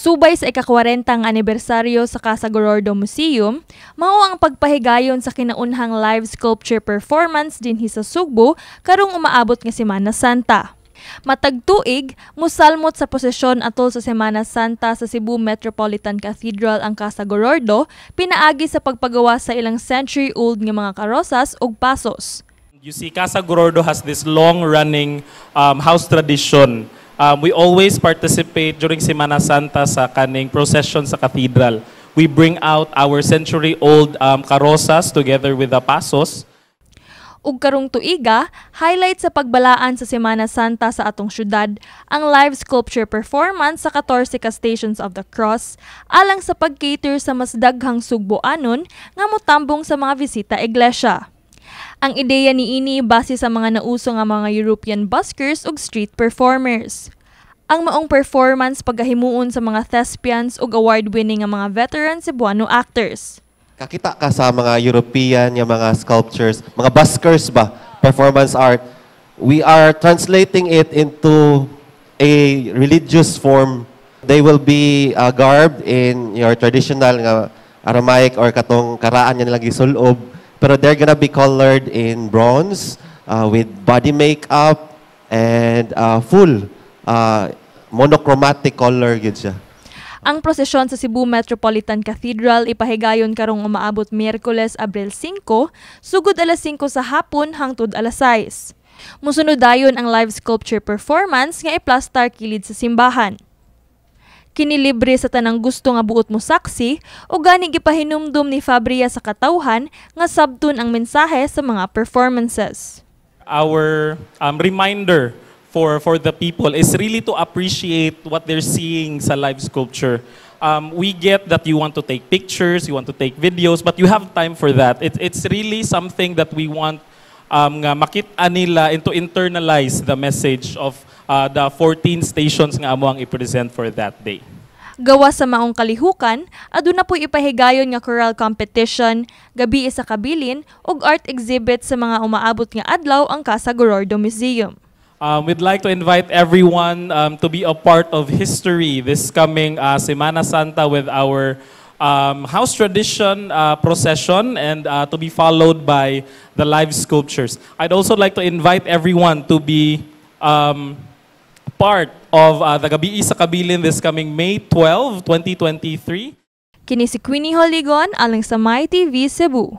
Subay sa ika-40 nga anibersaryo sa Casa Gorordo Museum, mao ang pagpahigayon sa kinaunhang live sculpture performance dinhi sa Sugbo karong umaabot nga Semana Santa. Matag tuig, musalmot sa prosesyon atol sa Semana Santa sa Cebu Metropolitan Cathedral ang Casa Gorordo pinaagi sa pagpagawa sa ilang century-old nga mga karosas ug pasos. You see, Casa Gorordo has this long-running house tradition. We always participate during Semana Santa sa kaning procession sa cathedral. We bring out our century-old karosas together with the pasos. Ug karong tuiga, highlight sa pagbalaan sa Semana Santa sa atong syudad ang live sculpture performance sa 14 ka Stations of the Cross alang sa pag-cater sa mas daghang Sugboanon nga motambong sa mga bisita iglesia. Ang ideya niini base sa mga nauso nga mga European buskers ug street performers. Ang maong performance pagahimuon sa mga thespians ug award-winning nga mga veteran Cebuano actors. Kakita ka sa mga European nga mga sculptures, mga buskers ba, performance art. We are translating it into a religious form. They will be garbed in your traditional nga Aramaic or katong karaan nga nilang gisulob. Pero they're gonna be colored in bronze with body makeup and full monochromatic color gyud siya. Ang prosesyon sa Cebu Metropolitan Cathedral ipahigayon karong umaabot Miyerkules, Abril 5, sugod alas 5 sa hapon hangtod alas 6. Musunod dayon ang live sculpture performance nga iplastar kilid sa simbahan. Kini libre sa tanang gusto nga buot mo saksi o gani gipahinumdum ni Fabria sa katawhan nga sabton ang mensahe sa mga performances. Our reminder for the people is really to appreciate what they're seeing sa live sculpture. We get that you want to take pictures, you want to take videos, but you have time for that. It's really something that we want nga makita nila and to internalize the message of the 14 stations nga amo ang i-present for that day. Gawas sa maong kalihukan, aduna po'y ipahigayon nga choral competition, Gabii sa Kabilin ug art exhibit sa mga umaabot nga adlaw ang Casa Gorordo Museum. We'd like to invite everyone to be a part of history this coming Semana Santa with our house tradition procession and to be followed by the live sculptures. I'd also like to invite everyone to be part of the Gabii sa Kabilin this coming May 12, 2023. Kini si Queenie Holigon alang sa My TV Cebu.